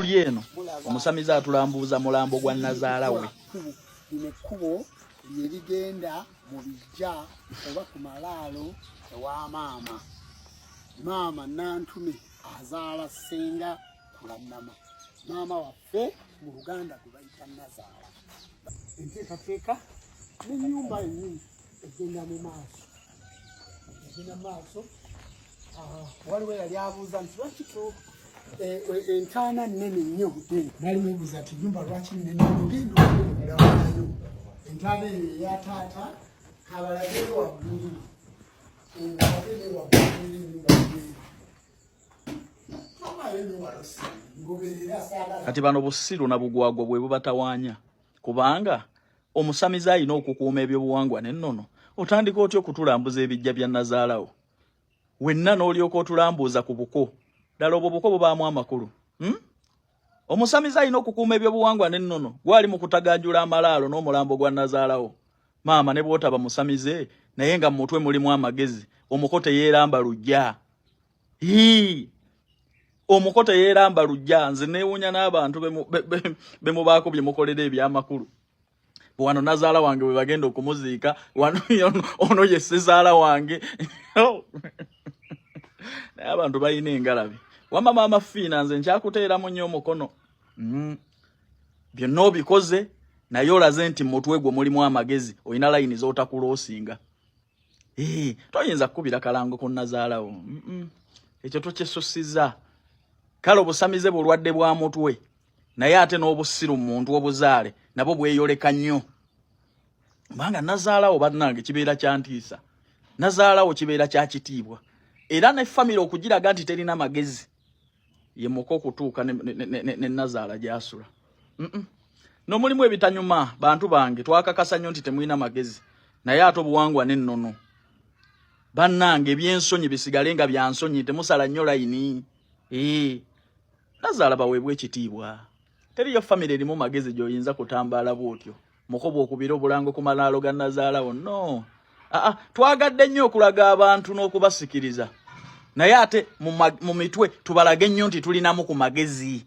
Tuli eno omusamize atulambuuza mulambo gwa nazaala we. Lino ekkubo lyerigenda mu bijja oba ku malaalo ewa maama. Maama Nantume azaala Ssenga Kulannama, maama waffe mu Luganda gwe bayita Nazaala. Enteekateeka n'ennyumba yennyini egenda mu maaso, egenda mu maaso. Waliwo yali abuuza nti lwaki entaana nnene nnyo. Nali mubuuza nti nyumba lwaki nnene nnyo? Genda okulawayo entaana eyo eya taata, kabalageyo waggulu, abalage waggulu ennyumba nnene. Kati bano busiru na bugwagwa bwe bubatawaanya, kubanga omusamize alina okukuuma ebyobuwangwa n'ennono, otandika otya okutulambuza ebijja bya nazaalawo wenna n'olyoka otulambuuza ku buko? Ddala obwo buko bubaamu amakulu, Omusamize alina okukuuma ebyobuwangwa n'ennono gwali mu kutaganjula amalaalo n'omulambo gwa nazaalawo. Maama, ne bw'otaba musamize naye nga mu mutwe mulimu amagezi, omuko teyeeramba lujja. Hii! Omuko teyeeramba lujja. Nze neewuunya n'abantu bemubaako bye mukolera ebyamakulu. Wano nazaala wange bwe bagenda okumuziika wano, ono ye sezaala wange. Naye abantu balina engalabi. Wamma maama Fiina, nze nkyakuteeramu nnyo omukono. Byonna obikoze naye olaze nti mutwe gwo mulimu amagezi, olina layini z'otakuloosinga. Toyinza kukubira kalango ku nazaalawo. Ekyo tokyesusiza. Kale obusamize bulwadde bwa mutwe, naye ate n'obusiru mu muntu obuzaale nabwo bweyoleka nnyo, kubanga nazaalawo bannange kibeera kyantiisa, nazaalawo kibeera kya kitiibwa, era ne famire okugiraga nti terina magezi ye muka okutuuka ne nazaala gyasula. Nomulimu ebitanyuma. Bantu bange, twakakasa nnyo nti temulina magezi, naye ate obuwangwa n'ennono, bannange, ebyensonyi bisigale nga byansonyi, temusala nnyo layini. Nazaala baweebwa ekitiibwa. Teriyo famire erimu magezi gy'oyinza kutambaala bw'otyo mukoba okubira obulango ku malaalo ga nazaalawo. No, aa, twagadde nnyo okulaga abantu n'okubasikiriza, naye ate mu mitwe tubalage nnyo nti tulinamu ku magezi.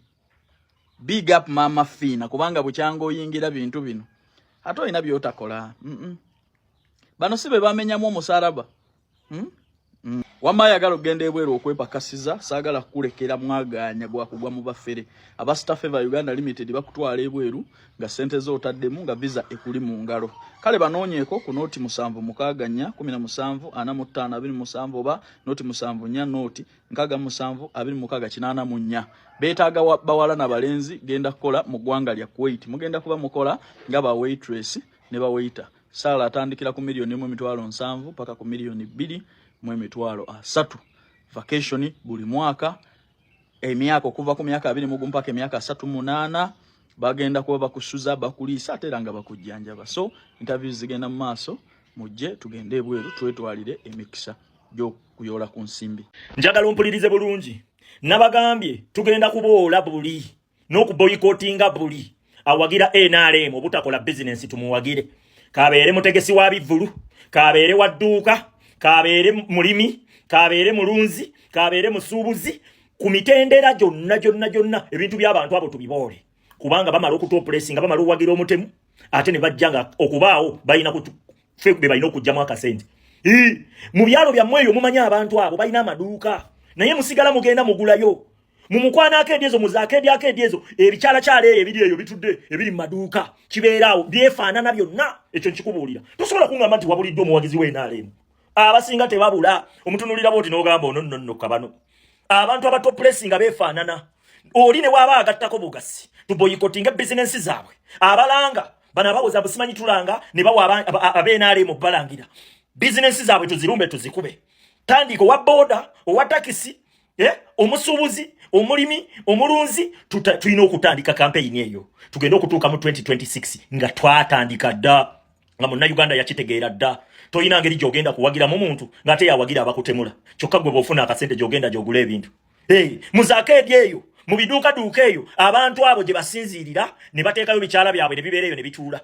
Big up Mama Fiina, kubanga bukyanga oyingira bintu bino ate olina byotakola. Bano si be bamenyamu omusalaba, Wamma ayagala okugenda ebweru okwepakasiza, saagala kukulekera mwagaanya gwa kugwa mu bafere. Aba Star Favor Uganda Limited bakutwala ebweru nga ssente zo otaddemu, nga visa ekuli mu ngalo. Kale banoonyeeko ku 076 17 45 27 oba 074 067 26 84. Beetaaga bawala na balenzi genda kukola mu ggwanga lya Kuwait. Mugenda kuba mukola nga ba waitress ne ba waiter. Salary atandikira ku 1,700,000 paka ku 2,300,000. Vacation buli mwaka, emyaka okuva ku myaka 21 paka emyaka 38 bagenda kuba bakusuza, bakuliisa, ate era nga bakujjanjaba. So interviews zigenda mu maaso, mujje tugende ebweru twetwalire emikisa gy'okuyoola ku nsimbi. Njagala ompulirize bulungi. Nabagambye tugenda kuboola buli n'okuboyikotinga buli awagira NRM obutakola bizinensi. Tumuwagire, kabeere mutegesi wa bivvulu, kabeere wa dduuka, kabeere mulimi, kabeere mulunzi, kabeere musuubuzi, ku mitendera gyonna gyonna gyonna, ebintu by'abantu abo tubiboole, kubanga bamala okutuopulesinga, bamala okuwagira omutemu, ate ne bajja nga okubaawo balina ffe be balina okugyamu akasente. Mu byalo byammwe eyo mumanyi abantu abo balina amaduuka, naye musigala mugenda mugulayo mu mukwano akeedi ezo, muzakeedi akeedi ezo, ebikyalakyala eyo ebiri eyo bitudde ebiri mu maduuka, kibeeraawo byefaanana byonna. Ekyo nkikubuulira, tosobola kuŋŋamba nti wabuliddwa omuwagizi w'NRM. Abasinga tebabula, omutunulira bwoti n'ogamba ono nno nno kabano. Abantu abatopulesinga nga beefaanana, oli ne waaba agattako bugasi. Tuboyikotinga bizinensi zaabwe. Abalanga bano abawoza busimanyi tulanga ne bawa ab'NRM balangira bizinensi zaabwe, tuzirumbe, tuzikube. Tandika owa boda, owa takisi, omusuubuzi, omulimi, omulunzi. Tulina okutandika kampeyini eyo, tugende okutuuka mu 2026 nga twatandika dda, nga munnayuganda yakitegeera dda. Tolina ngeri gy'ogenda kuwagiramu muntu ng'ate yawagira abakutemula, kyokka gwe bw'ofuna akasente gy'ogenda gy'ogula ebintu. Hey, muzakeedi eyo mu biduukaduuka eyo, abantu abo gye basinziirira ne bateekayo bikyala byabwe ne bibeera eyo ne bituula,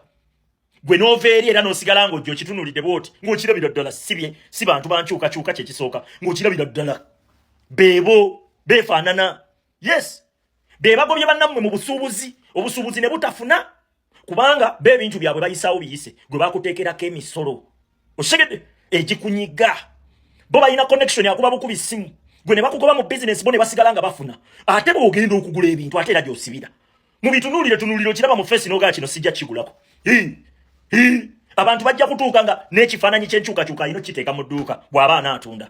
gwe n'ova eri era n'osigala ng'ojja okitunulidde bw'oti ng'okirabira ddala sibye si bantu bankyukakyuka. Kyekisooka ng'okirabira ddala beebo beefaanana. Yes. Be bagobye bannammwe mu busuubuzi, obusuubuzi ne butafuna, kubanga be ebintu byabwe bayisaawo biyise, gwe bakuteekerako emisolo, okitegedde, egikunyiga. Bo balina connection, akuba bukubi ssimu, gwe ne bakugoba mu bizinesi, bo ne basigala nga bafuna. Ate bw'ogenda okugula ebintu, ate era gy'osibira mubitunuulire tunuulire, okiraba mu feesi n'ogaa kino sijja kigulako. Abantu bajja kutuuka nga n'ekifaananyi ky'enkyukakyuka alina okukiteeka mu dduuka bw'aba anaatunda.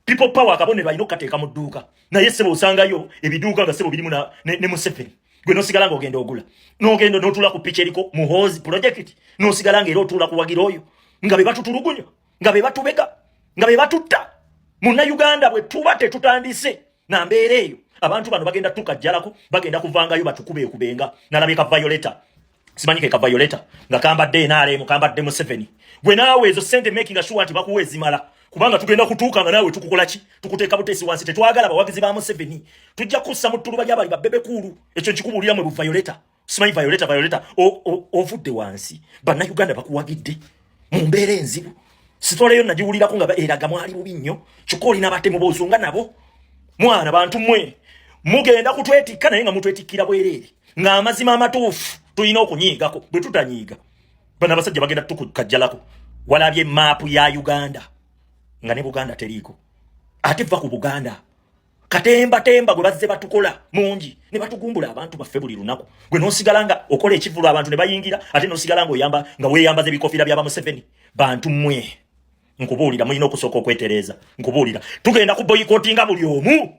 People Power akabonero alina okukateeka mu dduuka. Naye ssebo, osangayo ebiduuka nga ssebo birimu ne Museveni, gwe nosigala ng'ogenda ogula, n'ogenda n'otuula ku piki eriko Muhoozi project, n'osigala ng'era otuula kuwagira oyo, nga be batutulugunya, nga be batubega, nga be batutta. Munnayuganda, bwe tuba tetutandise na mbeera eyo, abantu bano bagenda tukajjalako, bagenda kuvangayo batukubeekubenga. Nalabye ka violeta, simanyi ke ka violeta, nga kambadde NRM, kambadde Museveni. Gwe naawe ezo sente making sure nti bakuwa ezimala, kubanga tugenda kutuuka nga naawe tukukola ki? Tukuteeka buteesi wansi. Tetwagala bawagizi ba Museveni, tujja kussa mu ttuluba ly'abali babebekuulu. Ekyo nkikubuulira mwe buvioleta, simanyi violeta, violeta ovudde wansi. Bannayuganda bakuwagidde mu mbeera enzibu. Sitoleyo nagiwulirako nga eraga mwali bubi nnyo, kyokka olina abatemu b'ozunga nabo. Mwana bantu mmwe, mugenda kutwetikka, naye nga mutwetikkira bwereere, ng'amazima amatuufu tulina okunyiigako. Bwe tutanyiiga, bano abasajja bagenda tukukajjalako. Walabye maapu ya Uganda nga ne Buganda teriiko. Ate va ku Buganda, katembatemba gwe bazze batukola mungi ne batugumbula abantu baffe buli lunaku. Gwe n'osigala nga okola ekivulu, abantu ne bayingira, ate n'osigala nga oyamba, nga weeyambaza ebikofiira byaba Museveni. Bantu mmwe, nkubuulira, mulina okusooka okwetereeza. Nkubuulira, tugenda ku boycottinga buli omu.